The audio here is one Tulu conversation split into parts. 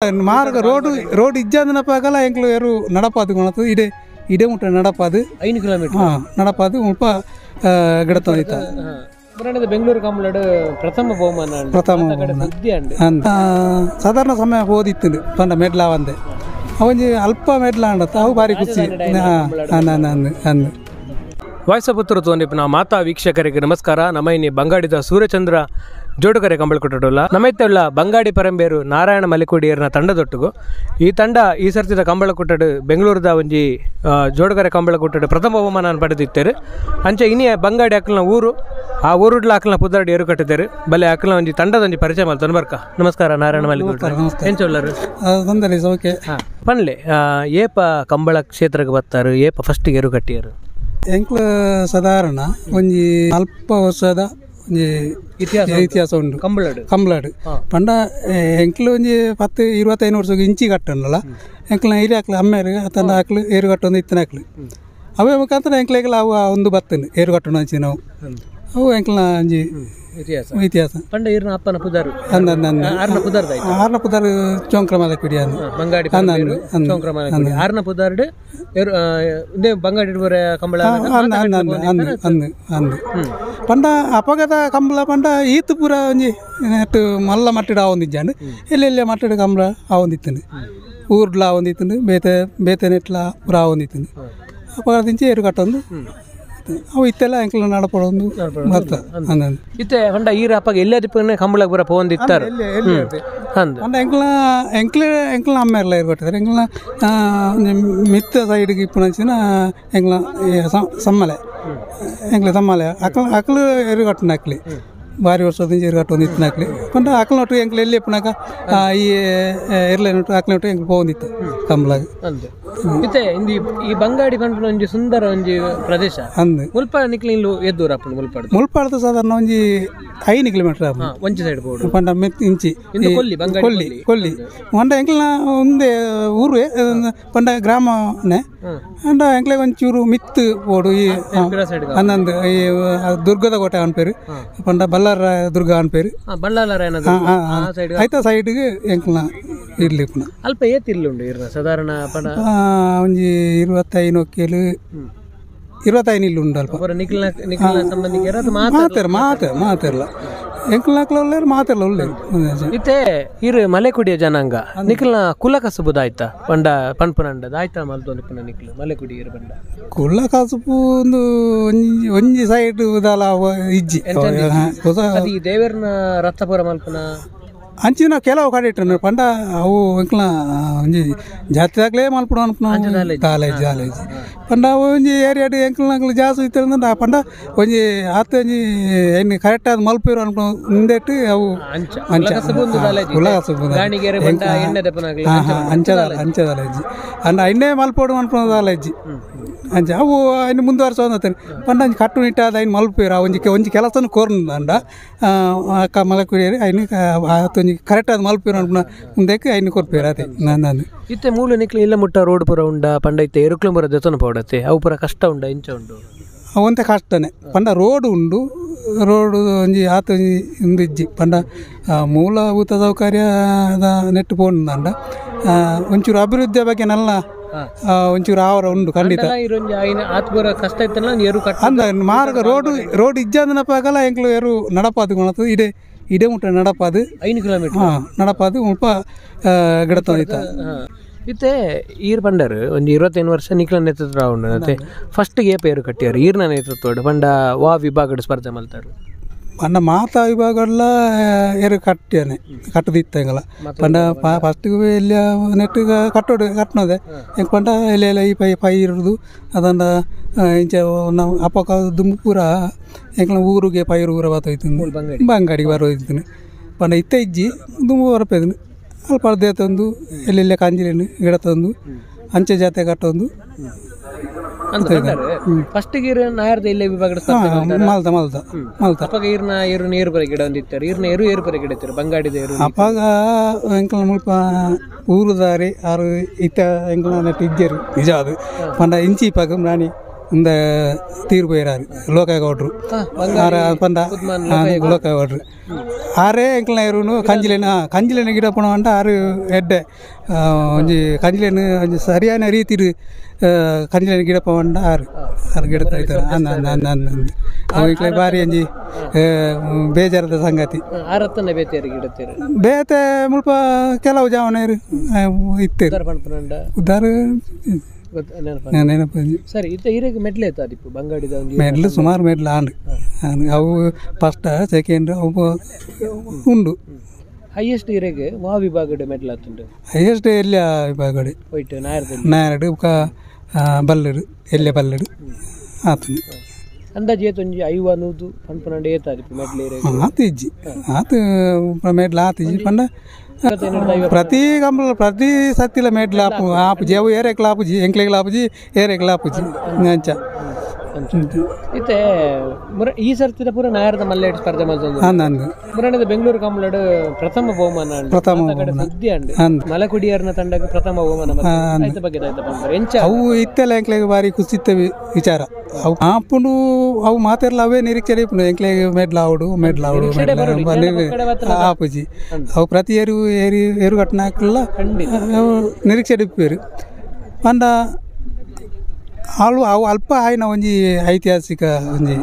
ಮಾರ್ಗ ರೋಡ್ ರೋಡ್ ಇಜ್ಜಂದನಪಾಗಲ ಎಂಕ್ಲು ಏರು ನಡಪಾದು ಗುಣತು ಇಡೆ ಇಡೆ ಮುಟ್ಟ ನಡಪಾದು 5 ಕಿಲೋಮೀಟರ್ ಹಾಂ ನಡಪಾದು ಮುಲ್ಪ ಗಿಡತೊಂದಿತ್ತ. ಬೆಂಗಳೂರು ಕಂಬಳಡು ಪ್ರಥಮ ಬಹುಮಾನ ಪ್ರಥಮ ಸಾಧಾರಣ ಸಮಯ ಓದಿತ್ತು ಪಂಡ ಮೆಡ್ಲ ಒಂದೆ ಅವಂಜಿ ಅಲ್ಪ ಮೆಡ್ಲ ಅಂಡತ್ತ ಅವು ಭಾರಿ ಖುಷಿ ಅಂದು. ವಾಯ್ಸಪುತ್ರ ತೋನಿಪ್ನ ಮಾತಾ ವೀಕ್ಷಕರಿಗೆ ನಮಸ್ಕಾರ. ನಮ್ಮ ಇನ್ನಿ ಬಂಗಾಡಿದ ಸೂರ್ಯಚಂದ್ರ ಜೋಡುಕರೆ ಕಂಬಳಕೊಟ್ಟಲ್ಲ ನಮ್ಮೈತೆಲ್ಲ ಬಂಗಾಡಿ ಪರಂಬೇರು ನಾರಾಯಣ ಮಲಿಕುಡಿಯರ್ನ ತಂಡದೊಟ್ಟಿಗೂ ಈ ತಂಡ ಈ ಸರ್ತಿದ ಕಂಬಳಕುಟ್ಟಡು ಬೆಂಗಳೂರದ ಒಂಜಿ ಜೋಡುಕರೆ ಕಂಬಳಕುಟ್ಟಡು ಪ್ರಥಮ ಬಹುಮಾನ ಪಡೆದಿತ್ತಾರೆ. ಅಂಚೆ ಇನಿ ಬಂಗಾಡಿ ಅಕ್ಕಲ್ನ ಊರು ಆ ಊರುಡ್ಲ ಅಕ್ಕಲ್ನ ಪುದಾಡಿ ಏರು ಕಟ್ಟಿದ್ದಾರೆ ಬಲೆ ಅಕ್ಕಲ್ನ ಒಂಜಿ ತಂಡದ ಒಂಜಿ ಪರಿಚಯ ಮಾಡ್ತಾನೆ ಬರ್ಕ. ನಮಸ್ಕಾರ ನಾರಾಯಣ ಮಲಿಕುಡಿ, ಎಂಚೊಲ್ಲರು ತೊಂದರೆ ಓಕೆ ಪನ್ಲೆ ಏಪ ಕಂಬಳ ಕ್ಷೇತ್ರಕ್ಕೆ ಬರ್ತಾರೆ ಏಪ ಫಸ್ಟ್ ಏರು ಕಟ್ಟಿಯರು? ಎಂಕ್ಲ ಸಾಧಾರಣ ಒಂಜಿ ಅಲ್ಪ ವರ್ಷದ ಒಂಜಿ ಇತಿಹಾಸ ಉಂಟು ಕಂಬಳಡು ಕಂಬಳಡು ಪಂಡ ಎಂಕ್ಲು ಒಂಜಿ 10 25 ವರ್ಷ ಇಂಚಿ ಕಟ್ಟಣಲ್ಲ ಎಂಕ್ಲ ಹಿರಿ ಹಾಕ್ಲು ಅಮ್ಮೇರು ತಂಡ ಹಾಕ್ಲು ಏರು ಕಟ್ಟೊಂದು ಇತ್ತನ ಹಾಕ್ಲು ಅವೇ ಮುಖಾಂತರ ಎಂಕ್ಲೆಗ್ಲ ಅವು ಒಂದು ಬತ್ತನು ಏರು ಕಟ್ಟಣ ಅಂಚಿ ನಾವು ಅವು ಎಂಕ್ಲ ಒಂಜಿ ಇತಿಹಾಸ. ಪಂಡ ಈರ್ನ ಅಪ್ಪನ ಪುದಾರು ಅಂದ ಆರ್ನ ಪುದಾರ್ ಆರ್ನ ಪುದಾರ್ ಚೋಂಕ್ರಮದ ಕುಡಿ ಬಂಗಾಡಿ ಚೋಂಕ್ರಮದ ಆರ್ನ ಪುದಾರ್ಡ್ ಬಂಗಾಡಿ ಕಂಬಳ ಅಂದು ಅಂದು ಅಂದು ಪಂಡ ಅಪಗದ ಕಂಬಳ ಪಂಡ ಈತು ಪೂರ ಒಂಜಿ ನೆಟ್ಟು ಮಲ್ಲ ಮಟ್ಟಿಡು ಆವೊಂದಿಜ್ಜಾಂಡ್ ಎಲ್ಲೆಲ್ಲ ಮಟ್ಟಿಡು ಕಂಬಳ ಆವೊಂದಿತ್ತಂಡು ಊರ್ಡ್ಲ ಆವೊಂದಿತ್ತಂಡು ಬೇತೆ ಬೇತೆ ನೆಟ್ಲ ಪೂರ ಆವೊಂದಿತ್ತಂಡು ಅಪಗದಿಂಚಿ ಏರು ಕಟ್ಟೊಂದು ಅವು ಇತ್ತೆಲ್ಲ ಎಂಕ್ಲ ನಡಪಡೊಂದು ಬರ್ತ ಅಂದ. ಇತ್ತೆ ಪಂಡ ಈರ ಅಪ್ಪಗ ಎಲ್ಲದಿಪ್ಪನೆ ಕಂಬಳಗ್ ಬರ ಪೋಂದಿತ್ತಾರೆ ಅಂದ ಎಂಕ್ಲ ಎಂಕ್ಲ ಎಂಕ್ಲ ಅಮ್ಮೇರ್ಲ ಏರು ಕಟ್ಟಿದ್ದಾರೆ ಎಂಕ್ಲ ಮಿತ್ತ ಸೈಡ್ಗೆ ಇಪ್ಪುನಂಚಿನ ಎಂಕ್ಲ ಸಮ್ಮಲೆ ಎಂಕ್ಲ ಸಮ್ಮಲೆ ಅಕ್ಲ ಅಕ್ಲು ಏರು ಕಟ್ಟನ ಅಕ್ಲಿ ಭಾರಿ ವರ್ಷದಿಂದ ಏರು ಕಟ್ಟೊಂದು ಇತ್ತಿನ ಅಕ್ಲಿ ಪಂಡ ಅಕ್ಲನೊಟ್ಟು ಎಂಕ್ಲ ಎಲ್ಲಿ ಇಪ್ಪುನಾಕ ಈ ಎರ್ಲೆನೊಟ್ಟು ಅಕ್ಲನೊಟ್ಟು ಎಂಕ್ಲ ಪೋಂದಿತ್ತು ಕಂಬಳಗ್. ಇತ್ತೆ ಇಂದು ಈ ಬಂಗಾಡಿ ಪನ್ಪುನ ಒಂಜಿ ಸುಂದರ ಒಂಜಿ ಪ್ರದೇಶ ಅಂದು ಮುಲ್ಪ ನಿಕ್ಲ ಇಲ್ಲು ಎದ್ದೂರ ಆಪುಂಡು ಮುಲ್ಪಾಡ್ ಮುಲ್ಪಾಡ್ದು ಸಾಧಾರಣ ಒಂಜಿ 5 ಕಿಲೋಮೀಟರ್ ಆಪುಂಡು ಒಂಜಿ ಸೈಡ್ ಬೋಡು ಪಂಡ ಮೆತ್ ಇಂಚಿ ಕೊಲ್ಲಿ ಕೊಲ್ಲಿ ಕೊಲ್ಲಿ ಪಂಡ ಎಂಕ್ಲನ ಒಂದೇ ಊರು ಪಂಡ ಗ್ರಾಮನೇ ಅಂಡ ಎಂಕ್ಲೆ ಒಂಚೂರು ಮಿತ್ತು ಬೋಡು ಈ ಅಂದಂದು ಈ ದುರ್ಗದ ಕೋಟೆ ಅನ್ಪೇರು ಪಂಡ ಬಲ್ಲಾರ ದುರ್ಗ ಅನ್ಪೇರು ಆಯ್ತಾ ಸೈಡ್ಗೆ ಎಂಕ್ಲನ ಇರ್ಲಿ ಪುನಃ ಅಲ್ಪ ಏತ್ ಇಲ್ಲುಂಡು ಇರ್ನ ಸಾಧಾರಣ ಪಂಡ ಒಂಜಿ 25 ಒಕ್ಕೇಲು 25 ಇಲ್ಲು ಉಂಡು ಅಲ್ಪ ಮಾತಾರ ಮಾತಾರ ಮಾತಾರಲ್ಲ ಎಂಕ್ಲ ಉಳ್ಳೇರು ಮಾತಾರಲ್ಲ ಉಳ್ಳೇರು. ಇತ್ತೆ ಇರು ಮಲೆಕುಡಿಯ ಜನಾಂಗ ನಿಖಲ್ನ ಕುಲ ಕಸುಬುದ ಆಯ್ತಾ ಪಂಡ ಪನ್ಪುನಂಡದ ಆಯ್ತಾ ಮಲ್ತೊಂದು ನಿಖಲು ಮಲೆಕುಡಿ ಇರು ಬಂಡ ಕುಲ ಕಸುಬು ಒಂದು ಒಂಜಿ ಒಂಜಿ ಸೈಡ್ ಉದಾಲ ಇಜ್ಜಿ ಈ ದೇವರನ ರಥಪುರ ಮಲ್ಪನ ಅಂಚಿನ ಕೆಲವು ಕಡೆ ಇಟ್ಟನು ಪಂಡ ಅವು ಎಂಕ್ಲ ಒಂಜಿ ಜಾತ್ರೆದಾಗಲೇ ಮಲ್ಪಡು ಅನ್ಪುನ ಕಾಲೇಜ್ ಕಾಲೇಜ್ ಪಂಡ ಅವು ಒಂಜಿ ಏರಿಯಾಡು ಎಂಕ್ಲ ಜಾಸ್ತಿ ಇತ್ತು ಪಂಡ ಒಂಜಿ ಆತ ಒಂಜಿ ಏನು ಕರೆಕ್ಟ್ ಆದ ಮಲ್ಪಿರು ಅನ್ಪು ಮುಂದೆಟ್ಟು ಅವು ಅಂಚ ಅಂಚದ ಅಂಚದಾಲಜ್ಜಿ ಅಂಡ ಐನೇ ಮಲ್ಪೋಡು ಅನ್ಪುನದಾಲಜ್ಜಿ ಅಂಚ ಅವು ಐನು ಮುಂದುವರ್ಸೋಂತಾನೆ ಪಂಡ ಅಂಚ ಕಟ್ಟು ನಿಟ್ಟಾದ ಐನು ಮಲ್ಪಿರು ಆ ಒಂಜಿ ಒಂಜಿ ಕೆಲಸನ ಕೋರ್ನು ಅಂಡ ಅಕ್ಕ ಮಲಕುಡಿಯರು ಐನು ಒಂಜಿ ಕರೆಕ್ಟ್ ಆದ ಮಲ್ಪಿರು ಅನ್ಪುನ ಮುಂದಕ್ಕೆ ಐನು ಕೊರ್ಪೇರು ಅದೇ ನಾನು. ಇತ್ತೆ ಮೂಲ ನಿಕ್ಲು ಇಲ್ಲ ಮುಟ್ಟ ರೋಡ್ ಪೂರ ಉಂಡ ಪಂಡ ಇತ್ತೆ ಎರುಕ್ಲು ಪೂರ ದೆತನ ಪೋಡತ್ತೆ ಅವು ಪೂರ ಕಷ್ಟ ಉಂಡ ಇಂಚ ಉಂಡು ಅವಂತೆ ಕಷ್ಟನೇ ಪಂಡ ರೋಡ್ ಉಂಡು ರೋಡ್ ಒಂಜಿ ಆತ ಒಂಜಿ ಇಂದು ಇಜ್ಜಿ ಪಂಡ ಮೂಲಭೂತ ಸೌಕರ್ಯದ ನೆಟ್ಟು ಪೋಂಡ ಒಂಚೂರು ಅಭಿವೃದ್ಧಿಯ ಬಗ್ಗೆ ನಲ್ಲ ಒಂಚೂರು ಆವರ ಉಂಡು ಖಂಡಿತ. ಅಂದ ಮಾರ್ಗ ರೋಡ್ ರೋಡ್ ಇಜ್ಜಂದನಪಾಗಲ ಎಂಕ್ಲು ಏರು ನಡಪಾದು ಗುಣತು ಇಡೆ ಇಡೆ ಮುಟ್ಟ ನಡಪಾದು 5 ಕಿಲೋಮೀಟರ್ ಹಾಂ ನಡಪಾದು ಮುಲ್ಪ ಗಿಡತೊಂದಿತ್ತ. ಇತ್ತೆ ಈರ್ ಪಂಡರು ಒಂಜಿ 25 ವರ್ಷ ನಿಖಲ ನೇತೃತ್ವ ಉಂಡು ಮತ್ತೆ ಫಸ್ಟ್ ಏಪ ಏರು ಕಟ್ಟಿಯಾರು ಈರ್ನ ನೇತೃತ್ವ ಪಂಡ ವಾ ವಿಭಾಗಡು ಸ್ಪರ್ಧೆ ಮಲ್ತಾರು ಪಂಡ ಮಾತಾ ವಿಭಾಗಲ್ಲ ಏರು ಕಟ್ಟಿಯಾನೆ ಕಟ್ಟದಿತ್ತಂಗಲ್ಲ ಪಂಡ ಫಸ್ಟ್ ಎಲ್ಲ ನೆಟ್ಟು ಕಟ್ಟೋಡು ಕಟ್ಟನೋದೆ ಎಂಕ್ ಪಂಡ ಎಲ್ಲ ಈ ಪೈ ಪೈ ಇರೋದು ಅದಂಡ ಇಂಚ ನಾವು ಅಪ್ಪಕ ದುಂಬು ಪೂರ ಎಂಕ್ಲ ಊರಿಗೆ ಪೈರು ಊರ ಬತ್ತೋಯ್ತು ಬಂಗಾಡಿಗೆ ಬರೋಯ್ತೀನಿ ಪಂಡ ಇತ್ತೆ ಇಜ್ಜಿ ದುಂಬು ಬರಪೇದನು ಅಲ್ಪ ಅರ್ಧ ತಂದು ಎಲ್ಲೆಲ್ಲ ಕಾಂಜಿಲೇನು ಗಿಡ ತಂದು ಅಂಚೆ ಜಾತೆ ಕಟ್ಟೊಂದು ಫಸ್ಟ್ ಗೀರ್ ನಾಯರ್ದ ಇಲ್ಲೇ ವಿಭಾಗ ಮಲ್ತ ಮಲ್ತ ಮಲ್ತ ಅಪ್ಪಗ ಈರ್ನ ಏರು ನೀರು ಬರ ಗಿಡ ಒಂದಿತ್ತಾರೆ ಈರ್ನ ಏರು ಏರು ಬರ ಗಿಡ ಇತ್ತಾರೆ ಬಂಗಾಡಿದ ಏರು ಅಪ್ಪಗ ಎಂಕ್ಲ ಮುಲ್ಪ ಊರುದಾರಿ ಆರು ಇತ್ತ ಎಂಕ್ಲ ನೆಟ್ಟು ಇಜ್ಜರು ನಿಜ ಅದು ಪಂಡ ಇಂಚಿ ಇಪ್ಪಾಗ ರಾಣಿ ಇಂದ ತೀರ್ಪು ಇರಾರು ಲೋಕೇಗೌಡರು ಆರ ಪಂಡ ಲೋಕೇಗೌಡರು ಆರೇ ಎಂಕ್ಲ ಇರುನು ಕಂಜಿಲೇನ ಕಂಜಿಲೇನ ಗಿಡ ಪುಣ ಆರು ಎಡ್ಡೆ ಒಂಜಿ ಕಂಜಿಲೇನ ಒಂಜಿ ಸರಿಯಾನ ರೀತಿ ಕಂಜಿಲೇನ ಗಿಡ ಪವಂಡ ಆರು ಆರು ಗಿಡ ಇದ್ದಾರೆ ಅವು ಬಾರಿ ಒಂಜಿ ಬೇಜಾರದ ಸಂಗತಿ. ಬೇತೆ ಮುಲ್ಪ ಕೆಲವು ಜಾವನೇರು ಇತ್ತೇರು ಉದ್ದಾರ ನೆನಪು. ಸರಿ, ಇತ್ತ ಹಿರೇಗೆ ಮೆಡ್ಲ್ ಆಯ್ತು ಅದಿಪ್ಪು ಬಂಗಾಡಿದ ಮೆಡ್ಲ್ ಸುಮಾರು ಮೆಡ್ಲ್ ಆಂಡ್ ಅವು ಫಸ್ಟ್ ಸೆಕೆಂಡ್ ಅವು ಉಂಡು. ಹೈಯೆಸ್ಟ್ ಹಿರೇಗೆ ವಾ ವಿಭಾಗಡೆ ಮೆಡ್ಲ್ ಆತುಂಡು? ಹೈಯೆಸ್ಟ್ ಎಲ್ಲ ವಿಭಾಗಡೆ ನಾಯರ್ಡು ಬೊಕ ಬಲ್ಲಡು ಎಲ್ಲ ಬಲ್ಲಡು ಆತುಂಡು. ಅಂದಾಜು ಏತ್ ಒಂಜಿ 50 100 ಪನ್ಪುನಂಡ ಏತ್ ಆದಿಪ್ಪು ಮೆಡ್ಲ್ ಹಿರೇಗೆ? ಆತು ಇಜ್ಜಿ ಆತು ಮೆಡ್ಲ್ ಆತು ಇಜ್ಜಿ ಪಂಡ ಪ್ರತಿ ಕಂಬಳ ಪ್ರತಿ ಸತ್ತಿಲ ಮೆಡ್ಲ್ ಆಪು ಆಪುಜಿ ಅವು ಏರೆಕ್ಲ ಆಪುಜಿ ಎಂಕ್ಲೆಗ್ಲ ಆಪುಜಿ ಏರೆಕ್ಲ ಆಪುಜಿ ಅಂಚ. ಇತ್ತೆ ಈ ಸರ್ತಿದ ಪೂರ ನಾಯರದ ಮಲ್ಲೇಟ್ ಸ್ಪರ್ಧೆ ಮಲ್ತೊಂದು ಮುರಣದ ಬೆಂಗಳೂರು ಕಂಬಳಡು ಪ್ರಥಮ ಬಹುಮಾನ ಪ್ರಥಮ ಸುದ್ದಿ ಅಂಡ್ ಮಲಕುಡಿಯರ್ನ ತಂಡಕ್ಕೆ ಪ್ರಥಮ ಬಹುಮಾನ ಐತ ಬಗ್ಗೆ ಐತ ಪಂಪರ್ ಎಂಚ ಅವು ಇತ್ತೆಲ್ಲ ಎಂಕ್ಲೆಗ್ ಬಾರಿ ಖುಷಿ ವಿಚಾರ. ಅವು ಆಪುಂಡು ಅವು ಮಾತೆರ್ಲ ಅವೇ ನಿರೀಕ್ಷೆ ಇಪ್ಪುಂಡು ಎಂಕ್ಲೆಗ್ ಮೆಡ್ಲ್ ಆವಡು ಮೆಡ್ಲ್ ಆವಡು ಆಪುಜಿ ಅವು ಪ್ರತಿ ಏರು ಏರಿ ಏರು ಕಟ್ಟನಾಕ್ಲ ನಿರೀಕ್ಷೆ ಇಪ್ಪೇರು ಪಂಡ ಆಳು ಅವು ಅಲ್ಪ ಆಯ್ನ ಒಂಜಿ ಐತಿಹಾಸಿಕ ಒಂಜಿ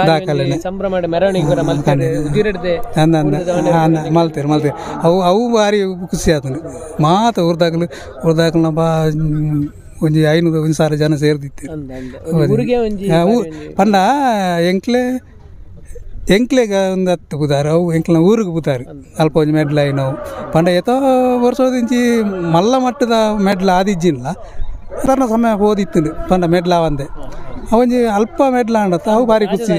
ದಾಖಲೆ ಸಂಭ್ರಮ ಮೆರವಣಿಗೆ ಮಲ್ತೇರು ಮಲ್ತೇರು ಅವು ಅವು ಭಾರಿ ಖುಷಿ ಆತನು ಮಾತ ಊರ್ದಾಗಲು ಊರ್ದಾಗಲು ಬಾ ಒಂಜಿ 500 1000 ಜನ ಸೇರ್ದಿತ್ತು. ಪಂಡ ಎಂಕ್ಲೆ ಎಂಕ್ಲೆಗ ಒಂದು 10 ಬುದಾರು ಅವು ಎಂಕ್ಲ ಊರಿಗೆ ಬುದಾರು ಅಲ್ಪ ಒಂಜಿ ಮೆಡ್ಲ್ ಆಯ್ನವು ಪಂಡ ಏತೋ ವರ್ಷದಿಂಚಿ ಮಲ್ಲ ಮಟ್ಟದ ಮೆಡ್ಲ್ ಆದಿಜ್ಜಿಲ್ಲ ಸಾಧಾರಣ ಸಮಯ ಓದಿತ್ತು ಪಂಡ ಮೆಡ್ಲ ಒಂದೆ ಒಂಜಿ ಅಲ್ಪ ಮೆಡ್ಲ ಅಂಡತ್ತ ಅವು ಭಾರಿ ಖುಷಿ.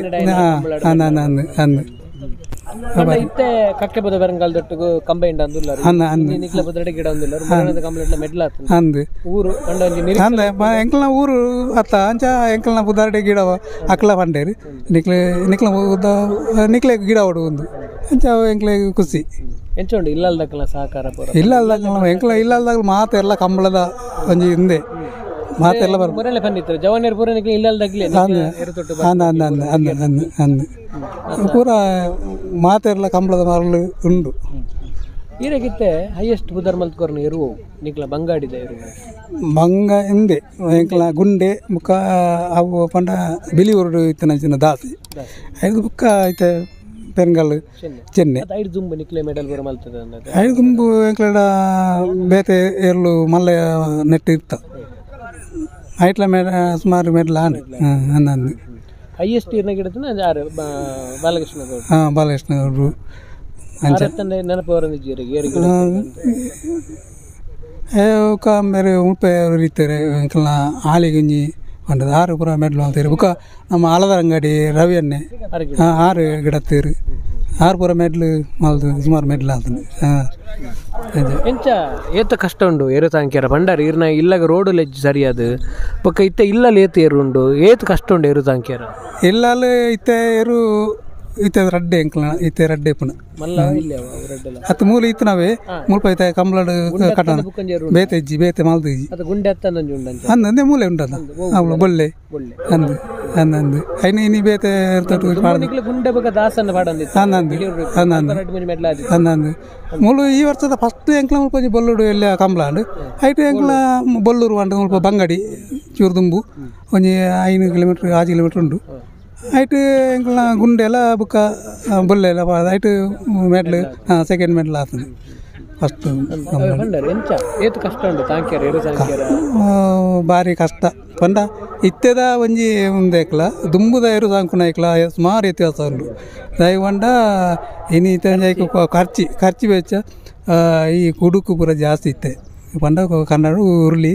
ಅಂದ ಅಂದ ಇತ್ತೆ ಕಕ್ಕೆ ಬದ ಬೆರಂಗಾಲ್ ದೊಟ್ಟುಗು ಕಂಬೈಂಡ್ ಅಂದುಲ್ಲ ನಿಕ್ಲ ಬದಡೆ ಗಿಡ ಅಂದುಲ್ಲ ಮುರಣದ ಕಂಬಳಟ್ಲ ಮೆಡ್ಲ ಆತು ಅಂದು ಊರು ಕಂಡ ಒಂಜಿ ಅಂದ ಎಂಕ್ಲನ ಊರು ಅತ್ತ ಅಂಚ ಎಂಕ್ಲನ ಬುದಾರಡೆ ಗಿಡ ಅಕ್ಲ ಪಂಡೇರು ನಿಕ್ಲೆ ನಿಕ್ಲ ನಿಕ್ಲೆ ಗಿಡ ಓಡು ಒಂದು ಅಂಚ ಎಂಕ್ಲೆ ಖುಷಿ. ಎಂಚ ಉಂಡು ಇಲ್ಲಲ್ದಕ್ಕಲ ಸಹಕಾರ ಪೂರ ಇಲ್ಲಲ್ದಾಗಲ ಎಂಕ್ಲ ಇಲ್ಲಲ್ದಾಗಲ ಮಾತೆಲ್ಲ ಕಂಬಳದ ಒಂಜಿ ಹಿಂದೆ ಮಾತೆಲ್ಲ ಬರ ಮುರಳೆ ಬಂದಿತ್ತು ಜವಾನಿಯರ್ ಪೂರ ನಿಕ್ಲೆ ಇಲ್ಲಲ್ದಾಗಲೇ ಅಂದ ಅಂದ ಅಂದ ಅಂದ ಅಂದ ಅಂದ ಪೂರ ಮಾತೆಲ್ಲ ಕಂಬಳದ ಮರಳು ಉಂಡು. ಈರಗಿತ್ತೆ ಹೈಯೆಸ್ಟ್ ಬುದರ್ ಮಲ್ತ್ಕೊರ್ನ ಇರುವು ನಿಕ್ಲ ಬಂಗಾಡಿದ ಇರುವು ಬಂಗ ಹಿಂದೆ ಎಂಕ್ಲ ಗುಂಡೆ ಮುಖ ಅವು ಪಂಡ ಬಿಳಿ ಉರುಡು ಇತ್ತಿನ ಚಿನ್ನ ದಾಸಿ ಐದು ಬುಕ್ಕ ಐತೆ ಪೆನ್ಗಲ್ ಚೆನ್ನೆ ಐದು ದುಂಬು ನಿಕ್ಲೆ ಮೆಡಲ್ ಬರ ಮಲ್ತದ ಐದು ದುಂಬು ಎಂಕ್ಲಡ ಬೇತೆ ಎರ್ಲು ಮಲ್ಲ ನೆಟ್ಟು ಇರ್ತ ಐಟ್ಲ ಮೇಡ ಸುಮಾರು ಮೆಡ್ಲ ಅಂದ ಹೈಯೆಸ್ಟ್ ಇರ್ನ ಗಿಡದ ಯಾರು ಬಾಲಕೃಷ್ಣ ಗೌಡ್ರು. ಹಾಂ ಬಾಲಕೃಷ್ಣ ಗೌಡ್ರು ನೆನಪು ಬೇರೆ ಉಂಪೆ ಇರ್ತಾರೆ ಎಂಕ್ಲ ಆಲಿಗುಂಜಿ ಪಂಡದ ಆರು ಪೂರ ಮೆಡ್ಲು ಅಂತೀರಿ ಬುಕ್ಕ ನಮ್ಮ ಆಲದ ಅಂಗಡಿ ರವಿ ಅನ್ನೆ ಆರು ಗಿಡ ತೀರು ಆರು ಪೂರ ಮೆಡ್ಲು ಮಲ್ದು ಸುಮಾರು ಮೆಡ್ಲು ಆತಂದು. ಹಾಂ ಎಂಚ ಏತ ಕಷ್ಟ ಉಂಡು ಏರು ತಾಂಕ್ಯಾರ ಭಂಡಾರ ಇರ್ನ ಇಲ್ಲಾಗ ರೋಡು ಲೆಜ್ಜು ಸರಿಯಾದ ಬೊಕ್ಕ ಇತ್ತೆ ಇಲ್ಲಲ್ಲಿ ಏತು ಏರು ಉಂಡು ಏತು ಕಷ್ಟ ಉಂಡು ಏರು ತಾಂಕ್ಯಾರ ಇಲ್ಲಲ್ಲಿ ಇತ್ತೆ ಏರು ಇತ್ತೆ ರಡ್ಡೆ ಎಂಕ್ಲ ಇತ್ತೆ ರಡ್ಡೆ ಪುನ ಅತ್ತು ಮೂಲ ಇತ್ತು ನಾವೇ ಮುಲ್ಪ ಐತೆ ಕಂಬಳಡು ಕಟ್ಟಣ ಬೇತೆ ಇಜ್ಜಿ ಬೇತೆ ಮಲ್ದು ಇಜ್ಜಿ ಅಂದ ಅಂದೆ ಮೂಲೆ ಉಂಟದ ಅವಳು ಬೊಳ್ಳೆ ಅಂದು ಅಂದ ಅಂದು ಐನ ಇನಿ ಬೇತೆ ಅಂದ ಅಂದ ಅಂದ ಅಂದ ಮೂಲು ಈ ವರ್ಷದ ಫಸ್ಟ್ ಎಂಕ್ಲ ಮುಲ್ಪ ಒಂಜಿ ಬೊಲ್ಲುಡು ಎಲ್ಲ ಕಂಬಳಾಂಡು ಐಟು ಎಂಕ್ಲ ಬೊಲ್ಲೂರು ಅಂಡ ಮುಲ್ಪ ಬಂಗಡಿ ಚೂರು ದುಂಬು ಒಂಜಿ 5 ಕಿಲೋಮೀಟ್ರ್ 6 ಕಿಲೋಮೀಟ್ರ್ ಉಂಡು ಐಟು ಎಂಕ್ಲ ಗುಂಡೆ ಎಲ್ಲ ಬುಕ್ಕ ಬೊಲ್ಲೆ ಎಲ್ಲ ಐಟು medal second medal ಆತದೆ ಫಸ್ಟ್. ಏತು ಕಷ್ಟ ಉಂಡು ತಾಂಕ್ಯಾರ ಏರು ತಾಂಕ್ಯಾರ ಭಾರಿ ಕಷ್ಟ ಪಂಡ ಇತ್ತೆದ ಒಂಜಿ ಉಂದೆಕ್ಲ ದುಂಬುದ ಏರು ಸಾಂಕುನ ಐಕ್ಲ ಸುಮಾರು ವ್ಯತ್ಯಾಸ ಉಂಡು ದಯವಂಡ ಇನಿ ಇತ್ತೆ ಖರ್ಚಿ ಖರ್ಚು ವೆಚ್ಚ ಈ ಕುಡುಕು ಪೂರ ಜಾಸ್ತಿ ಇತ್ತೆ ಪಂಡ ಕನ್ನಡ ಉರುಳಿ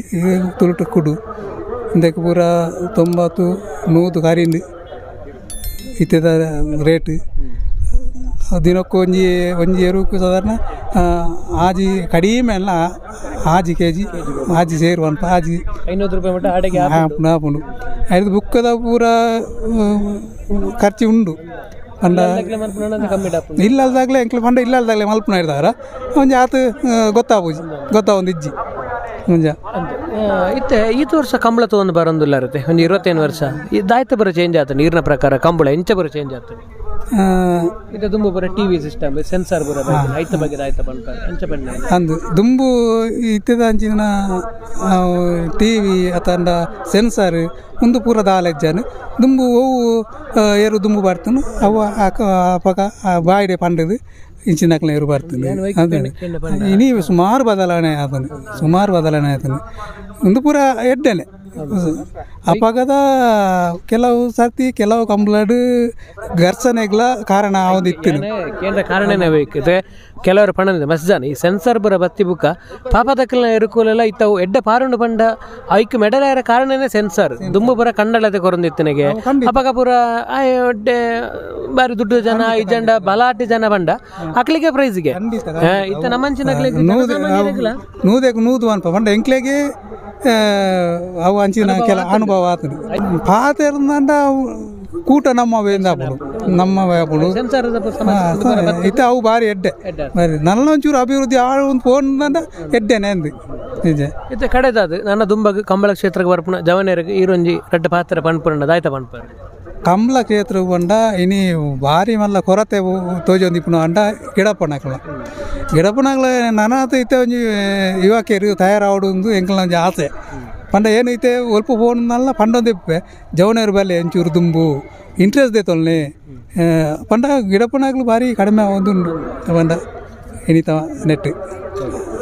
ತುಳುಟು ಕುಡು ಇಂದಕ್ಕೆ ಪೂರ 90 100 ಕರಿಂದು ಇತ್ತೆದ ರೇಟ್ ದಿನಕ್ಕೆ ಒಂಜಿ ಒಂಜಿ ಎರುಕು ಸಾಧಾರಣ ಆಜಿ ಕಡಿಮೆ ಅಲ್ಲ ಆಜಿ ಕೆ ಜಿ ಆಜಿ ಸೇರು ಅನ್ಪ ಆಜಿ 500 ರೂಪಾಯಿ ಮಟ್ಟ ಆಡೆಗೆ ಆಪುಂಡು. ಐದು ಬುಕ್ಕದ ಪೂರ ಖರ್ಚು ಉಂಡು ಪಂಡ ಇಲ್ಲಲ್ದಾಗಲೇ ಎಂಕ್ಲೆ ಪಂಡ ಇಲ್ಲಲ್ದಾಗಲೇ ಮಲ್ಪುನ ಇರ್ದಾರ ಒಂಜಿ ಆತು ಗೊತ್ತಾಪುಜಿ ಗೊತ್ತಾವೊಂದು ಇಜ್ಜಿ ಮುಂಜ ಇತ್ತೆ ಈತ ವರ್ಷ ಕಂಬಳ ತೊಗೊಂಡು ಬರೋದಿಲ್ಲ ಇರುತ್ತೆ ಒಂದು 25 ವರ್ಷ ಇದಾಯ್ತು ಬರೋ ಚೇಂಜ್ ಆಯ್ತು ನೀರಿನ ಪ್ರಕಾರ ಕಂಬಳ ಇಂಚ ಬರೋ ಚೇಂಜ್ ಆಗ್ತದೆ ಇದು ದುಂಬು ಬರೋ TV system sensor ಬರೋ ಆಯ್ತ ಬಗ್ಗೆ ಆಯ್ತ ಬಂತ ಅಂಚ ಬಣ್ಣ ಅಂದು ದುಂಬು ಇತ್ತದ ಅಂಚಿನ ಟಿವಿ ಅತಂಡ ಸೆನ್ಸರ್ ಒಂದು ಪೂರ ದಾಲೆಜ್ಜಾನು ದುಂಬು ಅವು ಏರು ದುಂಬು ಬರ್ತಾನು ಅವು ಅಪಗ ಬಾಯಿಡೆ ಪಂಡದು ಇಂಚಿನಕ್ಲ ಏರು ಬರ್ತದೆ ಅದೇ ಇನಿ ಸುಮಾರು ಬದಲಾವಣೆ ಆತನು ಸುಮಾರು ಬದಲಾವಣೆ ಆತನು ಒಂದು ಪೂರ ಎಡ್ಡೆನೆ ಅಪಗದ ಕೆಲವು ಸರ್ತಿ ಕೆಲವು ಕಂಬಳಡು ಘರ್ಷಣೆಗಳ ಕಾರಣ ಆವದಿತ್ತು ಕೇಂದ್ರ ಕಾರಣನೇ ಬೇಕಿದೆ ಕೆಲವರು ಪಣನಿದೆ ಮಸ್ಜಾನ್ ಈ ಸೆನ್ಸರ್ ಬರ ಬತ್ತಿ ಬುಕ್ಕ ಪಾಪದಕ್ಕಲ್ನ ಎರುಕೂಲೆಲ್ಲ ಇತ್ತವು ಎಡ್ಡ ಪಾರುಂಡು ಪಂಡ ಐಕ್ ಮೆಡಲಾಯರ ಕಾರಣನೇ ಸೆನ್ಸರ್ ದುಂಬು ಬರ ಕಂಡಳತೆ ಕೊರಂದಿತ್ತನಿಗೆ ಅಪಗ ಪೂರ ಎಡ್ಡೆ ಬಾರಿ ದುಡ್ಡು ಜನ ಈ ಜಂಡ ಬಲಾಟಿ ಜನ ಬಂಡ ಅಕ್ಲಿಗೆ ಪ್ರೈಸ್ಗೆ ಇತ್ತ ನಮ್ಮಂಚಿನ ನೂದೆಗ್ ನೂದು ಅನ್ಪ ಪಂಡ ಎಂಕ್ಲೆಗೆ ಅವು ಅಂಚಿನ ಕೆಲ ಅನುಭವ ಆತನು ಪಾತೆರ್ದಂಡ ಕೂಟ ನಮ್ಮ ನಮ್ಮ ಇತ್ತ ಅವು ಬಾರಿ ಎಡ್ಡೆ ಬಾರಿ ನನ್ನ ಒಂಚೂರು ಅಭಿವೃದ್ಧಿ ಆಳು ಒಂದು ಫೋನ್ ಎಡ್ಡೆನೆ ಅಂದು ನಿಜ ಇತ್ತ ಕಡೆದಾದು ನನ್ನ ದುಂಬಗ್ ಕಂಬಳ ಕ್ಷೇತ್ರಕ್ಕೆ ಬರ್ಪುಣ ಜವನೇರಿಗೆ ಈರೊಂಜಿ ರಡ್ಡ ಪಾತ್ರ ಪನ್ಪುರಂಡ ಆಯ್ತ ಪನ್ಪುರ ಕಂಬಳ ಕ್ಷೇತ್ರ ಬಂಡ ಇನಿ ಭಾರಿ ಮಲ್ಲ ಕೊರತೆ ತೋಜೊಂದಿಪ್ಪುನ ಅಂಡ ಗಿಡಪ್ಪನಕಲ ಗಿಡಪ್ಪನಕಲ ನನಾತ ಇತ್ತೆ ಒಂಜಿ ಯುವಕರು ತಯಾರಾವಡು ಒಂದು ಎಂಕಲ್ನ ಒಂಜಿ ಆಸೆ ಪಂಡ ಏನೈತೆ ಒಲ್ಪ ಫೋನ್ನಲ್ಲ ಪಂಡೊಂದಿಪ್ಪೆ ಜವನೇರು ಬಲ್ಲೆ ಒಂಚೂರು ದುಂಬು ಇಂಟ್ರೆಸ್ಟ್ ದೇತೊಲ್ನೆ ಪಂಡ ಗಿಡಪ್ಪನಾಗ್ಲು ಭಾರಿ ಕಡಿಮೆ ಒಂದುಂಡು ಪಂಡ ಇನಿತ ನೆಟ್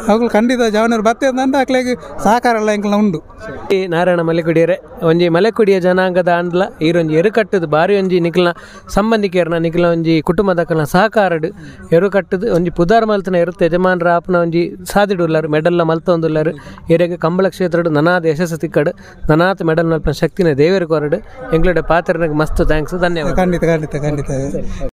ಅವುಗಳು ಖಂಡಿತ ಜವನರು ಬತ್ತೆ ಅಂದ ಅಕ್ಲೆಗ್ ಸಹಕಾರ ಎಲ್ಲ ಎಂಕಲ್ನ ಉಂಡು. ನಾರಾಯಣ ಮಲೆಕುಡಿಯರೆ ಒಂಜಿ ಮಲೆಕುಡಿಯ ಜನಾಂಗದ ಆಂಡ್ಲ ಈರೊಂಜಿ ಎರುಕಟ್ಟದು ಬಾರಿ ಒಂಜಿ ನಿಖಲ್ನ ಸಂಬಂಧಿಕರನ ನಿಖಲ್ನ ಒಂಜಿ ಕುಟುಂಬದಕಲ್ನ ಸಹಕಾರಡು ಎರುಕಟ್ಟದು ಒಂಜಿ ಪುದಾರ್ ಮಲ್ತನ ಎರುತ್ತೆ ಯಜಮಾನರ ಆಪ್ನ ಒಂಜಿ ಸಾದಿಡುಲ್ಲಾರು ಮೆಡಲ್ನ ಮಲ್ತೊಂದುಲ್ಲಾರು ಎರೆಗೆ ಕಂಬಳ ಕ್ಷೇತ್ರಡು ನನಾದ ಯಶಸ್ಸು ತಿಕ್ಕಡು ನನಾತ್ ಮೆಡಲ್ ಮಲ್ಪನ ಶಕ್ತಿನ ದೇವರು ಕೊರಡು ಎಂಗ್ಲಡೆ ಪಾತ್ರನಿಗೆ ಮಸ್ತ್ thanks ಧನ್ಯವಾದ. ಖಂಡಿತ ಖಂಡಿತ ಖಂಡಿತ.